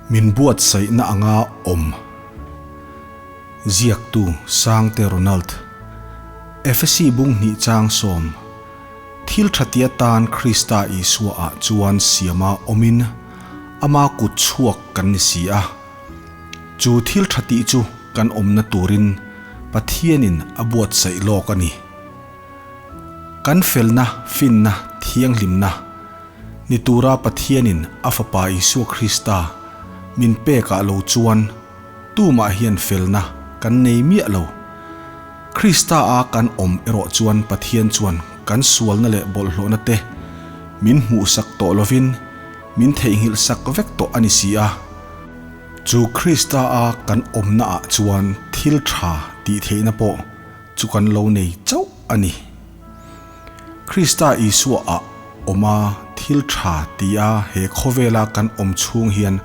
Min buatsaihna anga awm. Ziaktu Sangte Ronald. Efesi bung hnih chang sawm. Thil tha ti atan Krista Isua ah chuan siama awmin ama kut chhuak kan ni si a. Chu thil tha tih chu kan awmna turin Pathianin a buatsaih lawk a ni. Kan felna, finna, thianghlimna ni tura Pathianin a Fapa Isua Krista min pekah lo chuan tumah hian felna kan nei miah lo. Krista a kan awm erawh chuan Pathian chuan kan sualna leh bawlhhlawhna te min hmuhsak tawh lovin min theihnghilh sak vek tawh a ni si a. Chu Krista a kan awmna ah chuan thil tha tih theihna pawh chu kan lo nei chauh a ni. Krista Isua ah awm a thil tha ti a he khawvela kan awm chhung hian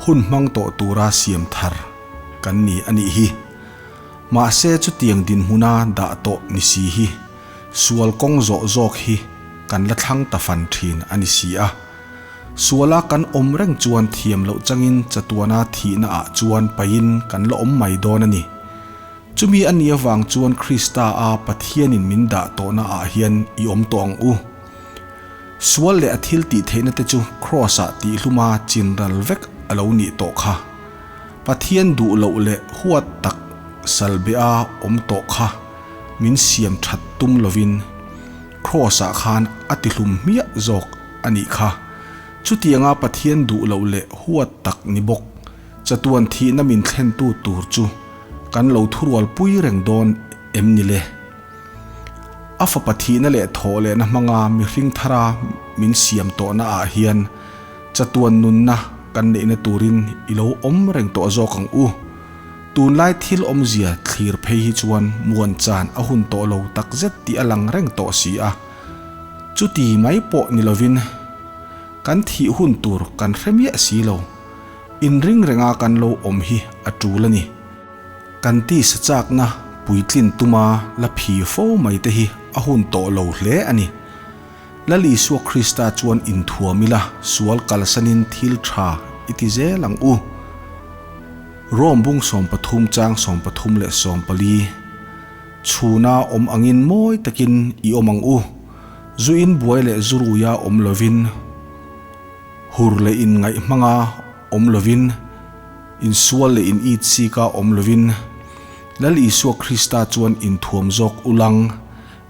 hun hmang tawh tura siam thar kan ni a nih hi. Mahse chutiang dinhmuna dah tawh ni si hi sual kawng zawh zawk hi kan la thlang ta fan thin a ni si a. Suala kan awm reng chuan thiam loh changin chatuana thihna ah chuan pahin kan la awm mai dawn a ni. Chumi a nih avang chuan Krista a Pathianin min dah tawhna ah hian i awm tawh ang u. Sual leh a thil tih theihna te chu Kraws ah tihhluma chinral vek a lo nih tawh kha. Pathian duh loh leh huat tak salbe a awm tawh kha min siam that tum lovin Kraws ah khan a tihlum hmiah zawk a nih kha. Chutianga Pathian duh loh leh huat tak ni bawk chatuan thihna min thlentu tur chu Kan lo thurual pui reng dawn em ni le? A fapa thihna leh thawh lehna hmanga mihring thara min siam tawhna ah hian chatuan nunna kan neihna turin i lo awm reng tawh zawk ang u. Tunlai thil awmzia thlir phei hi chuan muan chan a hun tawh lo takzet tih a lang reng tawh si a. Chuti mai pawh ni lovin kan thih hun tur kan hre miah si lo. Inring renga kan lo awm hi a tul a ni. Kan tisa chakna puitlin tuma la phi fo mai te hi a hun tawh lo hle a ni. Lal Isua Krista chuan inthuam ila sual kalsanin thil tha i ti zel ang u. Rome bung 13 chang 13 leh 14 Chhuna awm angin mawi takin i awm ang u. Zu in buai leh zu ruia awm lovin. Hur leh in ngaih hmanga awm lovin, insual leh in it sika awm lovin, Lal Isua Krista chuan inthuam zawk ulang,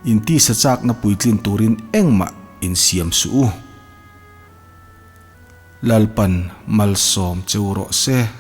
in tisa chakna puitlin turin engmah insiam suh u. Lalpan malsawm che u rawh se.